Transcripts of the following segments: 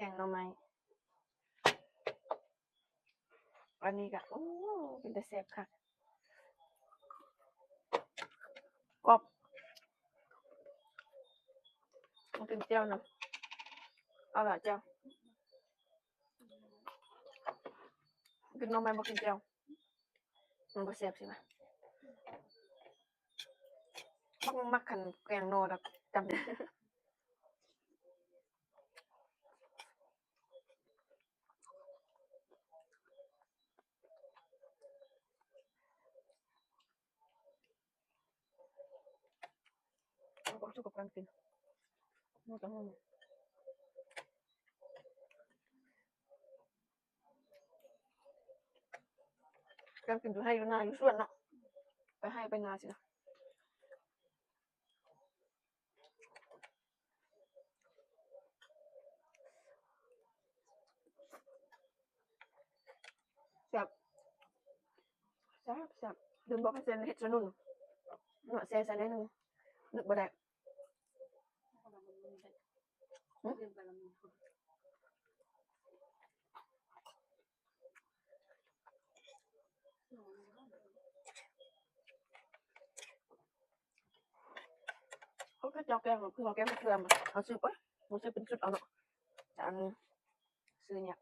ກງໜໍ່ໄມ້. ອັນນີ້ກະ ໂອ້ ເປັນຕາແຊບຄັກ ກອບ. ມາກິນແຈ່ວນຳ. ເອົາລະແຈ່ວ. ກິນໜໍ່ໄມ້ບໍ່ກິນແຈ່ວ ມັນບໍ່ແຊບຊິວະ. ມັກ ມັກຄັນແກງໜໍ່ແລ້ວຈຳ ເອົາຄວາມສຸກກັບການກິນ. ການກິນຢູ່ໄຮ່ຢູ່ນາຢູ່ສວນເນາະ ໄປໄຮ່ໄປນາຊີ້ນະ. ແຊບ ແຊບ ແຊບ. ລືມບອກໃຫ້ໃສ່ເຫັດສະໜຸ່ນເນາະ ໃສ່ ໃສ່ໜ້ອຍໜຶ່ງ ນຶກບໍ່ໄດ້. ຫຶ? ເຂົາເຈົ້າແກງ ເຂົາແກງເຄືອ ເອົາຊື້ ໂອ້ຍ ເອົາຊື້ເປັນຊຸດເອົາເນາະ ຈານໜຶ່ງ ຊື້ຍາກ.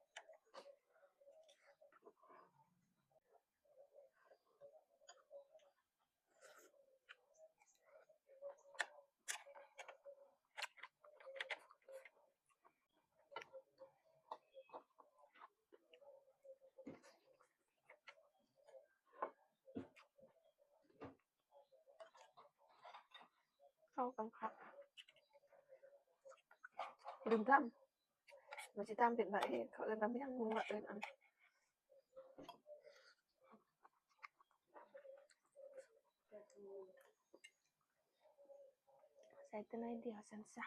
ເຂົ້າກັນຄັກ. ລືມຖາມ ວ່າຊິຖາມເພິ່ນວ່າ ເອີ ເຂົາເອີ້ນວ່າຫຍັງ ງົງວ່າເອີ້ນອັນ ໃສ່ແຕ່ໜ້ອຍດຽວຊັ້ນຊະ.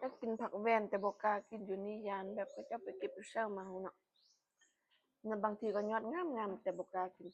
ຢາກກິນຜັກແວ່ນ ແຕ່ບໍ່ກ້າກິນຢູ່ນີ້ ຢ້ານແບບເຂົາເຈົ້າໄປເກັບຢູ່ເຊົ້າມາເນາະ. ແລ້ວບາງທີກໍຍອດງາມໆ ແຕ່ບໍ່ກ້າກິນ.